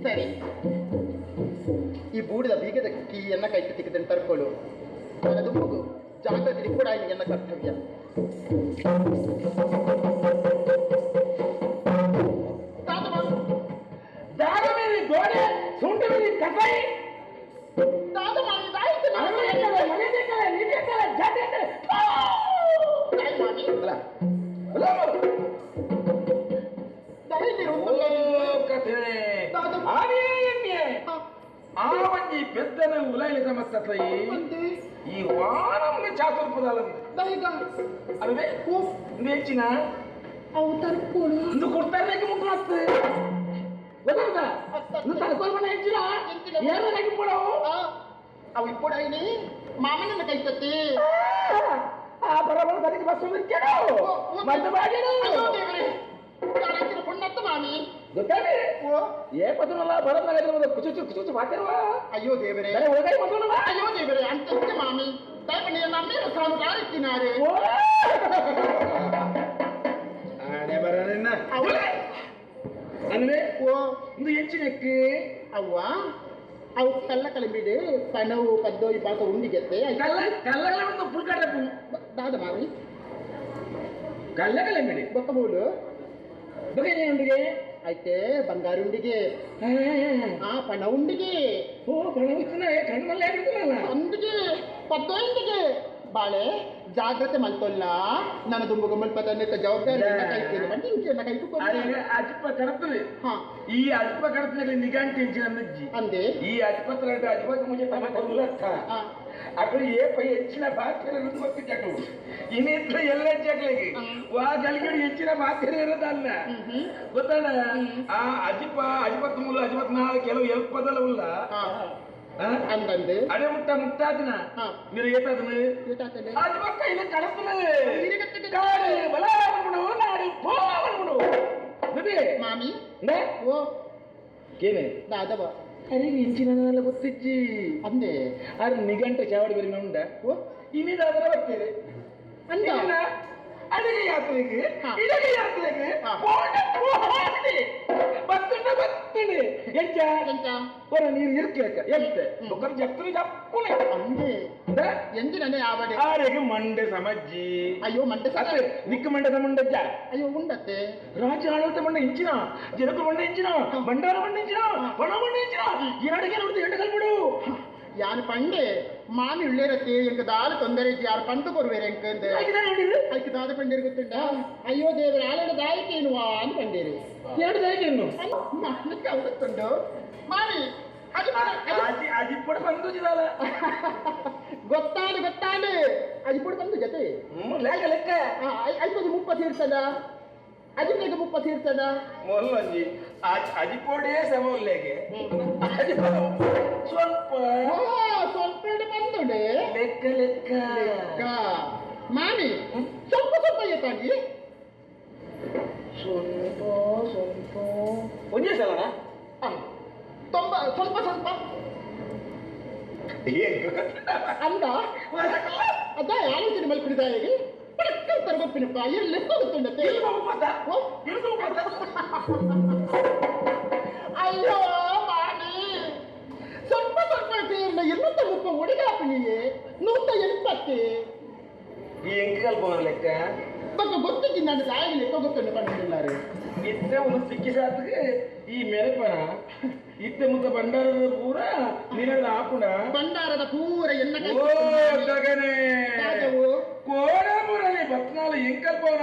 ಸರಿ, ಈ ಬೂಡಿದ ಬೀಗದ ಕೀಯನ್ನ ಕೈಗೆ ತಿಕ್ಕದನ್ನು ತರ್ಕೊಳ್ಳು. ನನ್ನ ದುಂಬುಗು ಜಾಗ್ರತೆ ಕೂಡ ಎನ್ನ ಕರ್ತವ್ಯ. ಆ ಒಂಜಿ ಪೆದ್ದನ ಉಲೈಲಿ ಸಮಸ್ತೈ ಈ ವಾನಮ್ಗೆ ಚಾತುರ್ಪದಾಲಂದು ಅಲ್ವೇ ಇಂದು ಅವು ತರ್ಕೊಳ್ಳು. ಇಂದು ಕೊಡ್ತಾರೆ ಮುಖ ಮಸ್ತ್ ಗೊತ್ತಾಗ್ತಾ? ಇಂದು ತರ್ಕೋಲ್ ಮನೆ ಹೆಚ್ಚಿನ ಏರ ಪೋಡವು. ಅವು ಇಪ್ಪುಡೈನಿ ಮಾಮನನ್ನ ಕೈತತ್ತಿ. ಆ ಬರಬರ ತನಗೆ ಬಸ್ ಕೇಳು ಮದ್ದು ಬಾಗಿಲು. ಅಯ್ಯೋ ದೇವರೇ, ಯಾರಂತಿನ ಪುಣ್ಣತ್ತ ಮಾಮಿ. ಗೊತ್ತಾನೆ? ಓ. ಏ ಪದನಲ್ಲ ಬರಬರ ಕುಚುಚು ಕುಚುಚು ಮಾತಿರುವ. ಅಯ್ಯೋ ದೇವರೇ. ಒಳಗೈ ಮಸೋಣವ. ಅಯ್ಯೋ ದೇವರೇ, ಅಂತ ಮಾಮಿ ದಯಪಣಿ ನಮ್ಮೀರ ಸಾನು ದಾರಿತ್ತಿನಾರೆ. ಆಡೆ ಬರನಿನ್ನ ಅನ್ವೆ. ಓ. ಇಂದು ಎಂಚಿನಕ್ಕೆ? ಅವ್ವ, ಅವು ಕಲ್ಲ ಕಲಂಬಿಡು ಪಣವು ಪದ್ದೋಯಿ ಪಾತ ಉಂಡಿಗೆತ್ತೆ. ಕಲ್ಲ ಕಲ್ಲಗಳ ಒಂದು ಪುಲ್ಕಾಟಪ್ಪು. ದಾದ ಮಾಮಿ? ಕಲ್ಲ ಕಲಂಬಿಡಿ. ಬೊಕ್ಕಬೋಲು. ಬಗೆ ಉಂಡಿಗೆ? అయితే ಬಂಗಾರುಂಡಿಗೆ, ಆ ಪಣ ಉಂಡಿಗೆ. ಓ, ಪಣ ಕಣ್ಮಲ್ಲ ಬಿಡ್ತಾನಲ್ಲ. ಅಂದಿಗೆ ಪದ್ದೋಯಿಂದಿಗೆ ಬಾಳೆ ಜಾಗ್ರತೆ ಮಲ್ತೊಲ್ಲ. ನನ್ನ ದುಂಬು ಮುಲ್ಪ ತನ್ನೆತ್ತ ಜವಾಬ್ದಾರಿ ಎನ್ನ ಕೈತೇನೆ ಬಂದು ಇಂಚೆ ಕೈತು. ಅರೆ, ಅಜ್ಪ ಕಡತದೆ. ಹಾ. ಈ ಅಜ್ಪ ಕಡತದಲ್ಲಿ ನಿಘಂಟು ಎಂಚಿನ ಅಂದಜ್ಜಿ. ಅಂದೆ. ಈ ಅಜ್ಪತ್ರ ಅಜ್ಪಕ್ಕೆ ಮುಂಚೆ ತಮ್ಮ ಕೊಡುಲತ್ತ ಅక్కడ ఏ ಪೈ ಹೆಚ್ಚಿನ ಬಾಧ್ಯತೆ ಗೊತ್ತಿದ್ದವು ಇನ್ನಿತ್ರ ಎಲ್ಲ ಹೆಚ್ಚಾಗ್ಲಿಕ್ಕೆ ವಾ ಗಲ್ಗಡಿ ಹೆಚ್ಚಿನ ಬಾಧ್ಯತೆ ಇರೋದಲ್ಲ, ಗೊತ್ತಲ್ಲ? ಆ ಅಜಿಪ ಅಜಿಪತ್ ಮೂಲ ಅಜಿಪತ್ ನಾಲ್ ಕೆಲವು ಎಲ್ಪದಲ್ಲ ಉಲ್ಲ. ಅಂದಂದೆ. ಅಡೆ ಮುಟ್ಟ ಮುಟ್ಟಾದಿನ మీరు ಏತಾದನ? ಏತಾತನೆ? ಅಜಿಪಕ್ಕ ಇಲ್ಲಿ ಕಡತನೆ ಕಾಡು ಬಲ ಅನ್ಬಿಡು, ನಾಡು ಪೋ ಅನ್ಬಿಡು ಬಿಡಿ. ಮಾಮಿ. ನೆ? ಓ. ಕೇನೆ. ದಾದವ. ಅರೆ, ಇಂಚಿನ ಗೊತ್ತಿಜ್ಜಿ. ಅಂದೆ. ಅರೆ, ನಿಘಂಟು ಚಾವಡಿ ಬರಿ ಉಂಡ. ಓ. ಇನ್ನಿದಾದ್ರೆ ಬರ್ತೀರಿ. ಅಂದ. ಇನ್ನ ಅಡಿಗೆ ಯಾತ್ರೆಗೆ ಇಡಗೆ ಯಾತ್ರೆಗೆ ಪೋಂಡೆ ಪೋಂಡೆ ಬತ್ತುಂಡ ಬತ್ತುಂಡೆ ಎಂಚ? ಎಂಚ? ಒರ ನೀರು ಇರ್ಕೇಕ ಎತ್ತೆ ಬೊಕ್ಕರ್ ಜಪ್ತುನಿ ಜಪ್ಪುನೆ. ಅಂದೆ. ಎಂಜಿನನೆ ಆವಡೆ. ಆರೆಗೆ ಮಂಡೆ ಸಮಜ್ಜಿ. ಅಯ್ಯೋ, ಮಂಡೆ ಸಮ. ಅತ್ತೆ, ನಿಕ್ಕ ಮಂಡೆ ಸಮುಂಡಜ್ಜ. ಅಯ್ಯೋ, ಉಂಡತ್ತೆ. ರಾಜ್ಯ ಆಡಳಿತ ಮಂಡೆ ಇಂಚಿನ ಜನಕ ಮಂಡೆ ಇಂಚಿನ ಭಂಡಾರ ಮಂಡೆ ಇಂಚಿನ ಪಣ ಮಂಡೆ ಇಂಚಿನ ಎರಡಿಗೆ ನೋಡ್ದು ಎಂಟು ಕಲ್ಬಿಡು. ಯಾನು ಪಂಡೆ ಮಾಮಿ ಉಳ್ಳೇರತ್ತೆ, ಎಂಕ ದಾಲ ತೊಂದರೆ ಇಜ್ಜಿ, ಯಾರು ಪಂಡು ಕೊರುವೇರೆ ಎಂಕ. ಐಕ್ ದಾದ ಪಂಡೇರು ಗೊತ್ತುಂಡ? ಅಯ್ಯೋ ದೇವರ, ಆಲಡ ದಾಯಕೇನು ಅಂತ ಪಂಡೇರು. ಎರಡು ದಾಯಕೇನು? ಮಾಮಿಗೆ ಅವು ಗೊತ್ತುಂಡು ಮಾಮಿ. ಅದು ಅಜಿ ಅಜಿಪ್ಪಡು ಬಂದು ಜಿದಾಲ. ಗೊತ್ತಾಡು ಗೊತ್ತಾಡು, ಅಜಿಪ್ಪಡು ಬಂದು ಜೊತೆ. ಲೆಕ್ಕ ಲೆಕ್ಕ. ಐದು ಮುಪ್ಪ ತೀರ್ತದ, ಅಜಿಪ್ಪಗೆ ಮುಪ್ಪ ತೀರ್ತದ. ಮೊಲ್ಲೊಂಜಿ ಅಜಿಪೋಡೇ ಸಮೊಲ್ಲೆಗೆ ಸ್ವಲ್ಪ. ಓ, ಸ್ವಲ್ಪ ಬಂದುಡೆ. ಲೆಕ್ಕ ಲೆಕ್ಕ. ಲೆಕ್ಕ ಮಾಮಿ, ಸ್ವಲ್ಪ ಸ್ವಲ್ಪ ಏತಾಗಿ. ಸ್ವಲ್ಪ ಸ್ವಲ್ಪ ಒಂದೇ ಸಲನಾ? ತೊಂಬ ಸ್ವಲ್ಪ ಸ್ವಲ್ಪ ಅಂದ. ಅದ ಆಲೋಚನೆ ಮಲ್ಪಿಡಿದಾಗೆ ಪಡಕ್ಕ ತರಗೊಪ್ಪಿನಪ್ಪ ಎಲ್ಲಿ ಲೆಕ್ಕ ಗೊತ್ತುಂಡತ್ತೆ. ಅಯ್ಯೋ ಮಾಮಿ, ಸ್ವಲ್ಪ ಸ್ವಲ್ಪ ತೀರ್ನ ಇನ್ನೂತ್ತ ಮುಪ್ಪ ಒಡಿಗಾಪಿನಿಯೇ 180. ಈ ಎಂಕಲ್ ಪೋನ ಲೆಕ್ಕ. ಬೊಕ್ಕ ಗೊತ್ತಿದ್ದಿ ನನ್ನ ತಾಯಿಗೆ ಲೆಕ್ಕ ಗೊತ್ತುಂಡು ಪಂಡಿಲ್ಲಾರು. ಇತ್ತೆ ಒಂದು ಸಿಕ್ಕಿ ಸಾತ್ಗೆ ಈ ಮೆರೆಪನ ಇತ್ತೆ ಮುತ್ತ ಭಂಡಾರದ ಪೂರ ನಿನ್ನ ಆಪುಣ. ಭಂಡಾರದ ಪೂರ ಎನ್ನ ಕೈ. ಓ ತಗನೆ. ರಾಜವು. ಕೋಡಪುರಲಿ ಬತ್ನಾಲ ಎಂಕಲ್ ಪೋನ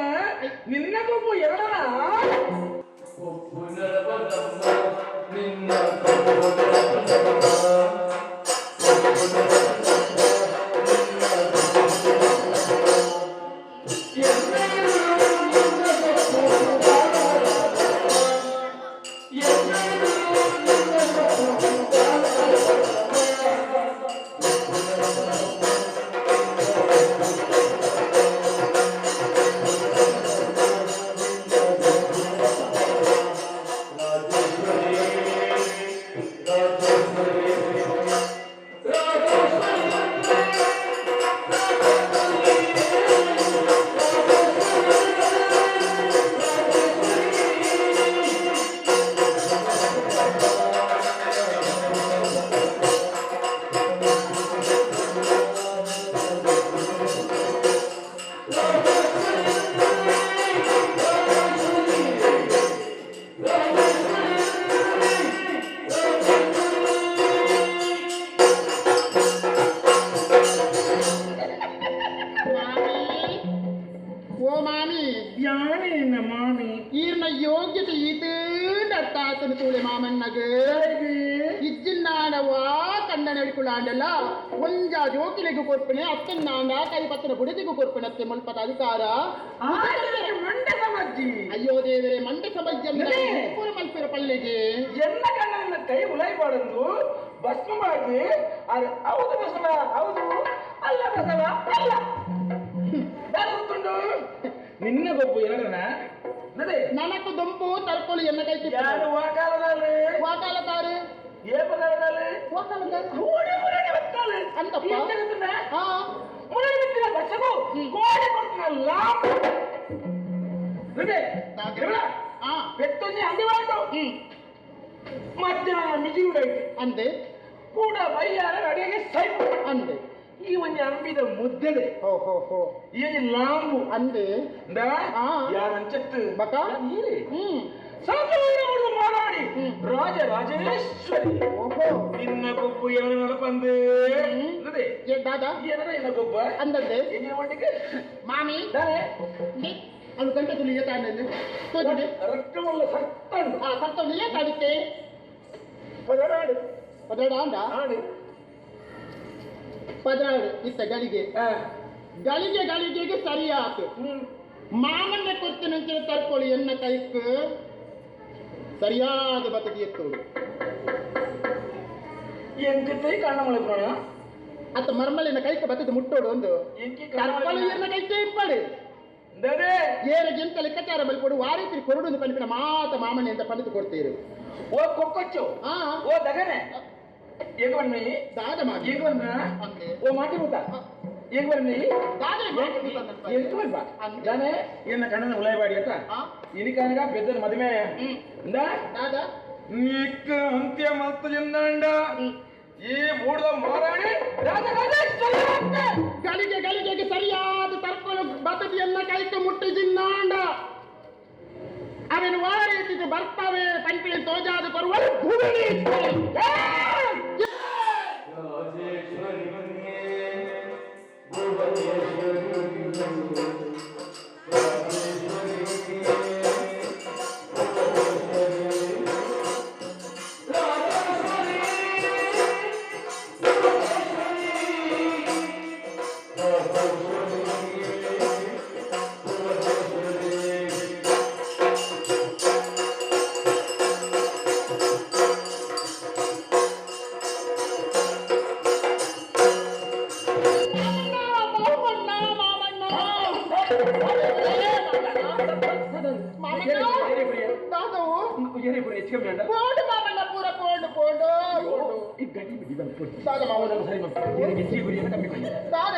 ನಿನ್ನ ಕೊಪ್ಪು ಎರಡನ. ನಿನ್ನ ಅರ್ಥ ಆತನ ತೂಳೆ ಮಾಮಣ್ಣಗ್ ಇಜ್ಜಿನ್ನಾಡವಾ ಕಣ್ಣ ನಡಿಕುಳಾಂಡಲ್ಲ ಒಂಜ ಜೋಕಿಲಿಗೂ ಕೊರ್ಪಣೆ ಅತ್ತನ್ನಾಂಡ ಕೈ ಪತ್ತನ ಬುಡದಿಗೂ ಕೊರ್ಪಣೆ ಅತ್ತೆ ಮುಲ್ಪದ ಅಧಿಕಾರ ಮಂಡ ಸಮಜ್ಜಿ ಅಯ್ಯೋ ದೇವರೇ ಮಂಡ ಸಮಜ್ಜಿ ಪೂರ ಮಲ್ಪಿರ ಪಲ್ಲಿಗೆ ಎನ್ನ ಕಣ್ಣನ್ನ ಕೈ ಉಲೈಬಾರದು ಭಸ್ಮ ಮಾಡಿ ಅದು ಹೌದು ಬಸವ ಹೌದು ಅಲ್ಲ ಬಸವ ಅಲ್ಲ ಗೊತ್ತುಂಟು ನಿನ್ನ ಗೊಬ್ಬು ಏನನ ನಡೆ ನನಕು ದೊಂಪು ತರ್ಕೊಳ್ಳಿ ಎನ್ನ ಕೈ ಯಾರು ವಾಕಾಲದಲ್ಲಿ ವಾಕಾಲದಾರು ಏಪಕಾಲದಲ್ಲಿ ವಾಕಾಲದಾರು ಕೋಡಿ ಮುರಡಿ ಬತ್ತಾಳೆ ಅಂತಪ್ಪ ಹಾ ಮುರಡಿ ಬತ್ತಿನ ಬಸಗು ಕೋಡಿ ಕೊಡ್ತಿನ ಲಾಭ ನಡೆ ಪೆತ್ತೊಂಜಿ ಅಂದಿವಾಯ್ತು ಮಧ್ಯಾಹ್ನ ಮಿಜಿಗುಡಾಯ್ತು ಅಂದೆ ಕೂಡ ಬೈಯಾರ ಅಡಿಗೆ ಸೈಪು ಅಂದೆ ಈ ಒಂಜಿ ಅಂಬಿದ ಮುದ್ದೆದೆ ಹೋ ಹೋ ಹೋ ಈ ಒಂಜಿ ಲಾಂಬು ಅಂದೆ ಯಾರಂಚತ್ತು ಬಕ ಮಾರಾಡಿ ರಾಜ ರಾಜೇಶ್ವರಿ ಓಹೋ ನಿನ್ನ ಗೊಬ್ಬು ಏನ ನಡಪಂದೆ ದಾದಾ ಏನಾರ ಇನ್ನ ಗೊಬ್ಬ ಅಂದಂದೆ ಏನಿನ ಮಂಡಿಗೆ ಮಾಮಿ ಅದು ಗಂಟೆ ತುಳಿ ಏತಾಂಡೆ ತೋಜಿದೆ ರಕ್ತವಲ್ಲ ಸತ್ತಂಡು ಆ ಸತ್ತಂಡು ಏತಾಡಿತ್ತೆ ಪದರಾಡು ಪದರಾಡು ಅಂದ ಆಡು ಪದರಾಡು ಇತ್ತ ಗಳಿಗೆ ಗಳಿಗೆ ಗಳಿಗೆಗೆ ಸರಿಯಾತು ಮಾಮನ್ನ ಕೊಡ್ತೇನೆ ತರ್ಕೊಳ್ಳಿ ಎನ್ನ ಕೈಕ್ ಸರಿಯಾದ ಬತಕಿ ಎತ್ತೋಡು ಎಂಕಿತ್ತೈ ಕಣ್ಣ ಮಳೆ ಅತ್ತ ಮರ್ಮಲಿನ ಕೈಕ ಬತ್ತದ ಮುಟ್ಟೋಡು ಒಂದು ತರ್ಕೊಳ್ಳಿ ಎನ್ನ ಕೈಕೆ ಇಪ್ಪಡು ಏರಗಿಂತ ಲೆಕ್ಕಾಚಾರ ಬಲ್ಪಡು ವಾರೀತಿರಿ ಕೊರಡು ಪನಿಪಿನ ಮಾತ ಮಾಮಣ್ಣ ಅಂತ ಪಣಿತು ಕೊಡ್ತೀರು ಓ ಕೊಕ್ಕೊಚ್ಚು ಓ ದಗನೆ ಏಕ ಬನ್ನಿ ದಾದ ಮಾಮಿ ಏಕ ಬನ್ನ ಓ ಮಾಟಿ ಬೂತ ಏಕ ಬನ್ನಿ ದಾದ ಎಂತ ಬನ್ಬಾ ದಾನೆ ಎನ್ನ ಕಣ್ಣನ ಉಲೈಬಾಡಿ ಅತ್ತ ಇನಿಕಾನಗ ಪೆದ್ದನ ಮದುವೆ ಇಂದ ದಾದ ನೀಕ್ ಅಂತ್ಯ ಮಲ್ತ ಜಿಂದಾಂಡ ಈ ಮೂಡದ ಮಾರಾಣಿ ರಾಜ ರಾಜೇಶ್ವರಿ ಗಳಿಗೆ ಗಳಿಗೆಗೆ ಸರಿಯಾದ ತರ್ಕೊಳ್ಳು ಬತದಿಯನ್ನ ಕೈಕ ಮುಟ್ಟಿ ಜಿನ್ನಾಂಡ ಅವನು ವಾರೀತಿಗೆ ಬರ್ತವೆ ಪಂಪಿನ ತೋಜಾದ ಬರುವಳು ಭುವನೇಶ್ವರಿ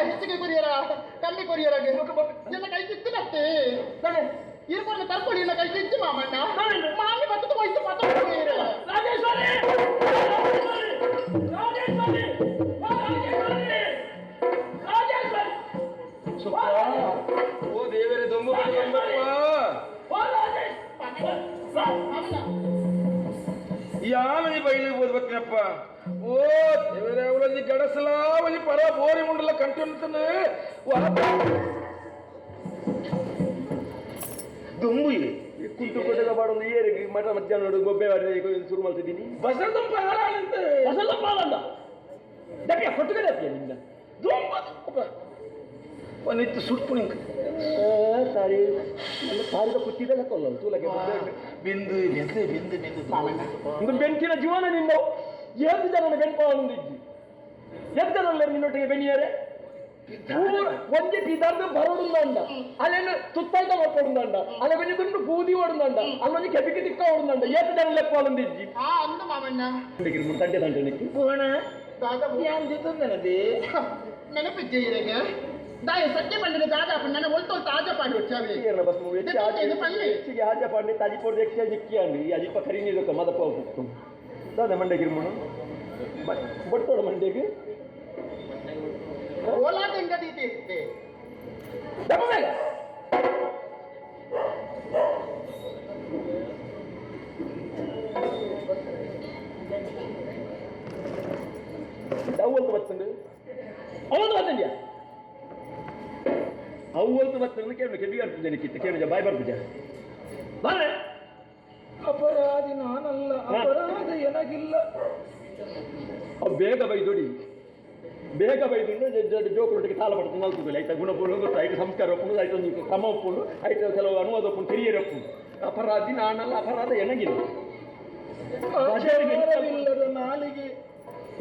ಹೆಚ್ಚಿಗೆ ಗುರಿಯರ ಕಮ್ಮಿ ಕೊರಿಯರ ಎಲ್ಲ ಕೈ ಸಿಕ್ಕಿನತ್ತೆ ಇರ್ಕೊಂಡು ತರ್ಕೊಳ್ಳಿ ಇಲ್ಲ ಕೈ ಸಿಕ್ಕಿ ಮಾಮಣ್ಣ ಮಾಮಿ ಬರ್ತದೆ ವಯಸ್ಸು ಮಾತಾಡ್ಕೊಳ್ಳಿ ಓ ದೇವರೇ ದೊಂಬು ಯಾವನಿ ಬೈಲಿಗೆ ಹೋದ್ ಬತ್ತಿನಪ್ಪ ಓ ದೇವರೇ ಅವಳಲ್ಲಿ ಗಡಸಲ ಒಂಜಿ ಪರ ಬೋರಿ ಮುಂಡಲ ಕಂಟು ದುಂಬು ಕುಂಟು ಕೊಟ್ಟಗ ಬಾಡೊಂದು ಏರಿಗೆ ಮಠ ಮಧ್ಯಾಹ್ನ ಗೊಬ್ಬೆ ಬಾಡಿ ಶುರು ಮಾಡ್ತಿದ್ದೀನಿ ಬಸರ ದುಂಬ ಬಸರ ದುಂಬ ಅಲ್ಲ ದಪ್ಪಿಯ ಕೊಟ್ಟುಗ ದಪ್ಪಿಯ ನಿಂದ ದುಂಬ ನಿತ್ತು ಸುಡ್ಪು ನಿಂಗೆ ಸಾರಿ ನನ್ನ ಸಾರಿದ ಕುತ್ತಿದೆಲ್ಲ ಕೊಲ್ಲಲ್ಲ ತೂಲಕ್ಕೆ ಬಿಂದು ಬಿಂದು ಬಿಂದು ಬಿಂದು ಒಂದು ಬೆಂಕಿನ ಜೀವನ ನಿನ್ನ ಏಳು ಜನ ಬೆಂಪಾವೊಂದಿಜ್ಜಿ ಎದ್ದರಲ್ಲ ನಿನ್ನೊಟ್ಟಿಗೆ ಬೆಣಿಯರೆ ಒಂಜಿ ಪಿದಾರ್ದು ಬರೋಡುಂದ ಅಲ್ಲೇನು ತುತ್ತಾಯ್ತ ಮಾಡ್ಕೊಡುಂದ ಅಲ್ಲ ಕೊಂಚ ದುಂಡು ಬೂದಿ ಓಡುಂದ ಅಲ್ಲೊಂದು ಕೆಬಿಗೆ ತಿಕ್ಕ ಓಡುಂದ ಏತು ಜನ ಲೆಪ್ಪಾಲೊಂದಿಜ್ಜಿ ಆ ಅಂದ ಮಾಮಣ್ಣ ತಂಡೆ ತಂಡೆ ನಿಕ್ಕು ಪೋಣ ದಾದ ನೆನಪಿದ್ದೆ ಇರಗೆ ದಾಯ ಸತ್ಯ ಪಂಡಿತ ದಾದ ನನ್ನ ಒಲ್ತೊಲ್ ತಾಜಾ ಪಾಂಡಿ వచ్చావి ಬಸ್ ಹೆಚ್ಚಿಗೆ ಆಜ ಪಾಂಡೆ ತಾಜಿ ಪೋರ್ದು ಎಕ್ಸ್ಚೇಂಜ್ ಇಕ್ಕಿ ಅಂడి ಅಜಿಪ ಕರಿ ನೀರು ಮದಪ್ಪ ಹೋಗ್ತು ದಾದ ಮಂಡೆಗೆ ಇರ್ಮುಣು ಬಟ್ಟೋಡ ಮಂಡೆಗೆ ಓಲಾ ಗಂಗದೀತಿ ಇತ್ತೆ ದಪ್ಪ ಬೇಗ ಅವಲ್ತು ಬತ್ತಂಡು ಅವನು ಬತ್ತಂಡ್ಯಾ ಅವಲ್ತು ಬತ್ತಂಡು ಕೇಳು ಕೆಬಿಗೆ ಅರ್ಪುಜ ನಿಕ್ಕಿತ್ತು ಕೇಳು ಬಾಯ್ ಬರ್ಪುಜ ಬಾರೆ ಅಪರಾಧಿ ನಾನಲ್ಲ, ಅಪರಾಧ ಎನಗಿಲ್ಲ. ಅವು ಬೇಗ ಬೈದುಡಿ, ಬೇಗ ಬೈದು ಜೋಕುರೊಟ್ಟಿಗೆ ತಾಳ ಪಡ್ತು ನಲ್ತುದಿಲ್ಲ. ಐತ ಗುಣ ಗೊತ್ತು, ಐತ ಸಂಸ್ಕಾರ ಒಪ್ಪುಂಡು, ಐತ ಒಂಜಿ ಕ್ರಮ ಒಪ್ಪುಂಡು, ಐತ ಕೆಲವು ಅನುವಾದ ಒಪ್ಪುಂಡು, ತೆರಿಯರೆ ಒಪ್ಪುಂಡು. ಅಪರಾಧಿ ನಾನಲ್ಲ, ಅಪರಾಧ ಎನಗಿಲ್ಲ. ಆಚಾರವಿಲ್ಲದ ನಾಲಿಗೆ,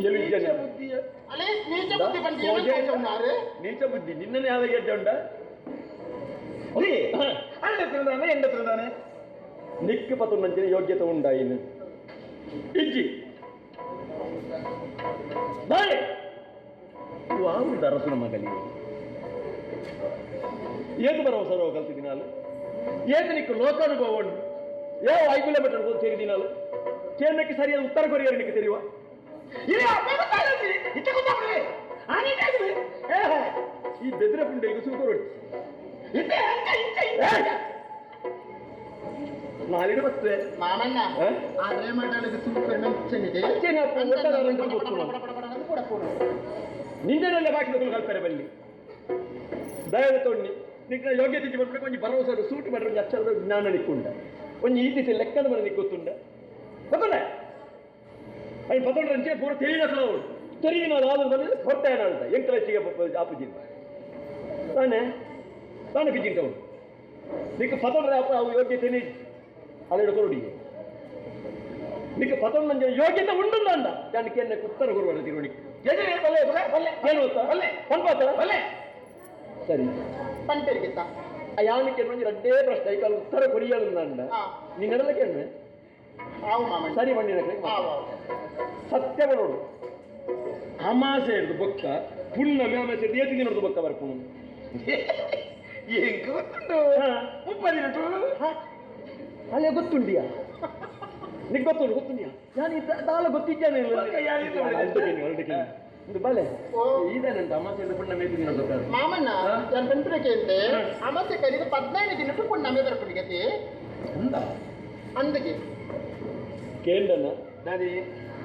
ಎಲ್ಲಿ ನೀಚ ಇದ್ದೇನೆ? ಬುದ್ಧಿಯ. ಅಲೆ ನೀಚ ಬುದ್ಧಿ ಬಂದು ಏನಾರೆ? ನೀಚ ಬುದ್ಧಿ ನಿನ್ನನೆ ಯಾವಾಗ ಗೆಡ್ಡೆ ಉಂಡ? ಅಣ್ಣ ತಿಂದಾನೆ, ಎಂಡ ತಿಂದಾನೆ. ನಿಕ್ಕು ಪತುಂಡಂಚಿನ ಯೋಗ್ಯತೆ ಉಂಡಾಯಿನ ಇಜ್ಜಿ ಬಾಳೆ ವಾವುದ ಅರಸುನ ಮಗಲಿಗೆ ಏತು ಬರವ ಸರವ ಕಲ್ತಿದಿನಾಲು, ಏತು ನಿಕ್ಕು ಲೋಕಾನುಭವ ಉಂಡು, ಏ 5 ಕಿಲೋಮೀಟರ್ ತೆಗೆದಿನಾಲು ಕೇಂದ್ರಕ್ಕೆ ಸರಿಯಾದ ಉತ್ತರ ಕೊರಿಯರ್ ನಿಕ್ಕು ತೆರಿಯುವ. ಈ ಬೆದ್ರ ಪುಂಡೆ ಈಗ ಸೂಪರ್ ನಾಲಿಗೆ ಬರ್ತದೆ. ಮಾಮಣ್ಣ, ಹ? ಆದ್ರೆ ಮಾತಾಡಿದ ಸೂಪರ್ ಮೆಂಚನಿದೆ. ಅಚ್ಚೇನೆ ಅಪ್ಪ, ಒಟ್ಟಾರೆ ಗೊತ್ತು ಕೂಡ ನಿಂದೆನೆಲ್ಲ ಬಾಕಿ ಕಲ್ಪನೆ ಬಲ್ಲಿ ದಯದ ತೊಣ್ಣಿ ನಿಕ್ನ ಯೋಗ್ಯತೆ ಬರ್ಬೇಕು. ಒಂಜಿ ಭರವಸೆ ಸೂಟ್ ಮಾಡ್ರೆ ಒಂಜಿ ಅಕ್ಷರದ ಜ್ಞಾನ ನಿಕ್ಕುಂಡ, ಒಂಜಿ ಈ ದಿಸೆ ಲೆಕ್ಕದ ಮನೆ ನಿಕ್ ಗೊತ್ತುಂಡ, ಗೊತ್ತುಂಡ. ಅಯ್ಯ ಪತೊಂಡ್ರಂಚೆ ಪೂರ ತಿಳಿನ ಅವಳು ತೆರಿಗಿನ ಆದ ಬಂದ್ರೆ ಹೊಟ್ಟೆ ಏನಾಳ್ತ ಎಂಕಲ ಹೆಚ್ಚಿಗೆ ಆಪುಜಿಲ್ಲ ತಾನೆ ತಾನೆ ಪಿಜ್ಜಿಂಟವಳು ನಿಕ್ಕ ಪತೊಂಡ್ರೆ ಅಪ್ಪ ಅವು ಯೋಗ್ಯತೆ ಅಲ್ಲಿಡ ಕೊರುಡಿಗೆ ನಿಕ್ಕ ಪತೊಂಡ ಯೋಗ್ಯತೆ ಉಂಡು ಅಂದ దానికి ಎನ್ನ ಉತ್ತರ ಗುರುವಾರ ತಿರುವಣಿಗೆ ಏನು ಗೊತ್ತಾ? ಪನ್ಪಾತ ಸರಿ. ಪಂಟೆರಿಗಿತ್ತ. ಆ ಯಾವನಿಗೆ ಒಂಜಿ ರಡ್ಡೇ ಪ್ರಶ್ನೆ ಐಕಾಲ ಉತ್ತರ ಕೊರಿಯಲು ಅಂದ. ನೀನೆಲ್ಲ ಕೇಳ್ಮೆ. ಆವು ಮಾಮಣ್ಣ. ಸರಿ ಬಣ್ಣಿನ ಆವು ಆವು. ಸತ್ಯವ ನೋಡು. ಅಮಾಸೆ ಹಿಡ್ದು ಬೊಕ್ಕ ಪುಣ್ಣಮೆ ಅಮಾಸೆ ಹಿಡ್ದು ಏತಿ ದಿನದ್ದು ಬೊಕ್ಕ ಬರ್ಪುನು? ಎಂಕ್ ಗೊತ್ತುಂಡು, 30 ದಿನಟು. ಅಲ್ಲೇ ಗೊತ್ತುಂಡಿಯಾ? ನಿಕ್ ಗೊತ್ತುಂಡು, ಗೊತ್ತುಂಡಿಯಾ? ನಾನು ದಾಲ ಗೊತ್ತಿದ್ದೇನೆ. ಬೊಕ್ಕ ಯಾರಿಲ್ಲ ಬಿಡು. ಒಂದು ಬಲೆ ಓ. ಈದಾನಂತ ಅಮಾಸೆ ಹಿಡ್ದು ಪುಣ್ಣಮೆ ಏತಿ ದಿನದ್ದು ಬೊಕ್ಕ? ಮಾಮಣ್ಣ, ನಾನು ಪಂಪೆರಿಗೆ ಅಂತೆ ಅಮಾಸೆ ಕರೀದು 15 ದಿನಟ್ಟು ಪುಣ್ಣಮೆ ಬರ್ಪುನಿಗತಿ ಅಂದಗೆ. ಕೇಂದ್ರನ ದಾದಿ?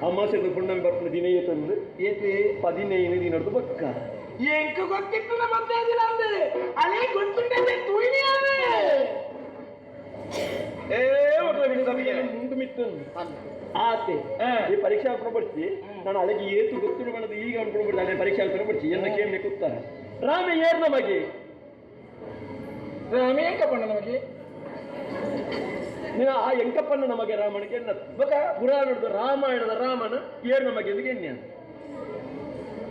ಅಮಾಸೆ ಹಿಡ್ದು ಪುಣ್ಣಮೆ ಬರ್ಪುನ ದಿನ ಏತಂದು? ಏತಿ? 15 ದಿನದ್ದು ಬೊಕ್ಕ. ಎಂಕ್ ಗೊತ್ತಿತ್ತು 15 ದಿನ ಅಂದೆ. ಅಲೇ ಗೊತ್ತುಂಡೆ ತೂಯಿನಿ ಆನೆ. ಏ ಒಟ್ಲ ಬಿಡು ಸತಿಗೆ. ಮುಂಡು ಮಿತ್ತಂದು ಆತೆ. ಈ ಪರೀಕ್ಷೆ ಹಾಕೊಂಡು ಬರ್ತಿ ನಾನು ಅಳಗೆ ಏತು ಗೊತ್ತು ಮಾಡೋದು ಈಗ ಅನ್ಕೊಂಡು ಬರ್ತಿ ಅಲ್ಲೇ ಪರೀಕ್ಷೆ ಹಾಕೊಂಡು ಬರ್ತಿ ಎಲ್ಲ ಕೇಳನೆ ಕೂತಾರ. ರಾಮ ಏರ್ ನಮಗೆ? ರಾಮೆ ಎಂಕಪ್ಪಣ್ಣ ನಮಗೆ. ನೀನು ಆ ಎಂಕಪ್ಪನ ನಮಗೆ ರಾಮನಿಗೆ ಎನ್ನ ಬೊಕ ಪುರಾಣದ ರಾಮಾಯಣದ ರಾಮನ ಏರ್ ನಮಗೆ ಎಂದು ಎಣ್ಣೆ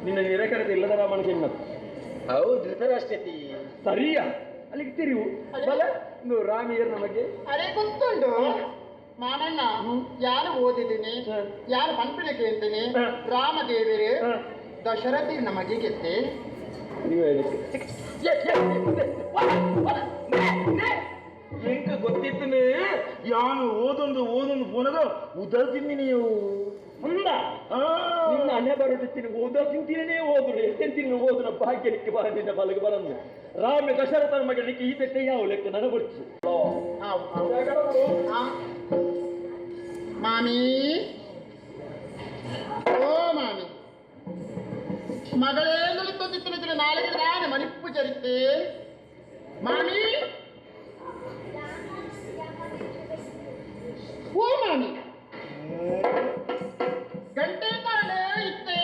ನಿನ್ನ ನಿರಕರತೆ ಇಲ್ಲದ ರಾಮನಿಗೆ ಎನ್ನತ್ತು. ಹೌದು, ಧೃತರಾಷ್ಟ್ರತಿ. ಸರಿಯಾ, ಅಲ್ಲಿಗೆ ತಿರುವು ಬಲ ಒಂದು ರಾಮ ಏರ್ ನಮಗೆ? ಅರೆ ಗೊತ್ತುಂಡು ಮಾಮಣ್ಣ, ಯಾರು ಓದಿದ್ದೀನಿ, ಯಾರು ಪಂಪಿನ ಕೇಳ್ತೀನಿ. ರಾಮದೇವರು ದಶರಥಿ ನಮಗೆ ಗೆದ್ದೆ. ನೀವು ಹೇಳಿಕ್ಕೆ ಎಂಕ ಗೊತ್ತಿತ್ತನೆ. ಯಾನು ಓದೊಂದು ಓದೊಂದು ಪೋನಗ ಉದರ್ ತಿನ್ನಿ ನೀವು. ಅಂದ ನಿನ್ನ ಹಣೆ ಬರೋಟಿತ್ತೀನಿ ಓದೋ ತಿಂತೀನೇ ಓದ್ರು ಎಷ್ಟೆಂತೀನಿ ತಿನ್ನು ಓದುನ ಭಾಗ್ಯಕ್ಕೆ ಬಾ ನಿನ್ನ ಬಲಗೆ ಬರಂದು ರಾಮ ದಶರಥನ ಮಗನಿಗೆ ಈ ತೆಟ್ಟೆ ಯಾವ ಲೆಕ್ಕ ನನಗೆ ಗೊತ್ತು. ಆವು ಆವು. ಆ. ಮಾಮಿ, ಓ ಮಾಮಿ, ಮಗಳೇ ನುಳಿತೊಂದಿತ್ತು ನಾಳೆಗೆ ನಾನು ಮಣಿಪ್ಪು ಚರಿತೆ ಮಾಮಿ. ಓ ಮಾಮಿ, ಗಂಟೆ ಕಾರಣ ಇತ್ತೆ.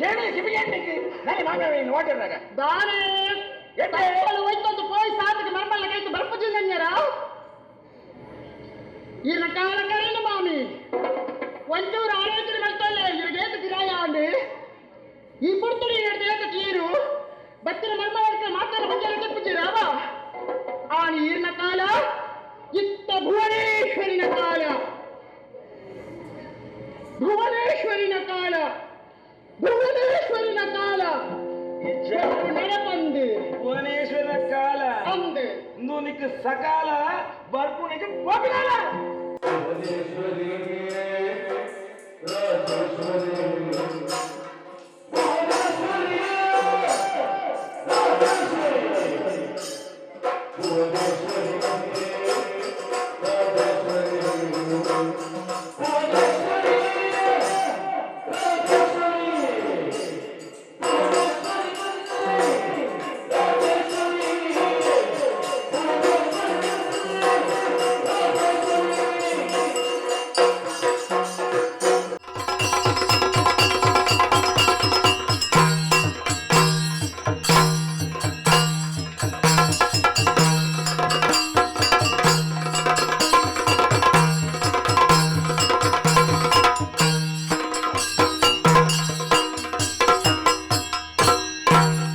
ಏನು ಸಿಬಿಗೆಂಡಿಗೆ ನಾನು ಮಾಮಿ ವಾಟರ್ನಾಗ. ದಾನೆ ಎಟ್ಟೆ? ಹೋಯ್ತೊಂದು ಪೋಯ್ ಸಾತಿಗೆ ಮರ್ಮಲ್ಲ ಕೈತು ಬರ್ಪುಜಿಂದನ್ಯರ ಈರ್ನ ಕಾಲ ಕರೆನು ಮಾಮಿ. ಒಂಚೂರು ಆಲೋಚನೆ ಮಲ್ತೊಲ್ಲೆ, ಇವ್ರಿಗೆ ಕಿರಾಯ ಅಂಡು ಈ ಪುರ್ತುಡಿ ಹಿಡ್ದು ಏತ ತೀರು ಬತ್ತಿನ ಮರ್ಮಲಕ್ಕೆ ಮಾತಾಡ ಬಂಜಾರ ತೆಪ್ಪುಜಿರಾವ. ಆನಿ ಈರ್ನ ಕಾಲ ಇತ್ತ ಭುವನೇಶ್ವರಿನ ಕಾಲ, ಭುವನೇಶ್ವರಿನ ಕಾಲ, ಭುವನೇಶ್ವರಿನ ಕಾಲ ನಡಪಂದು. ಭುವನೇಶ್ವರ ಕಾಲ ಅಂದು ನಿಕ್ ಸಕಾಲ ಬರ್ಪುನಿಗೆ ಪೋಪಿನಾಲ. ಭುವನೇಶ್ವರಿ, ರಾಜೇಶ್ವರಿ.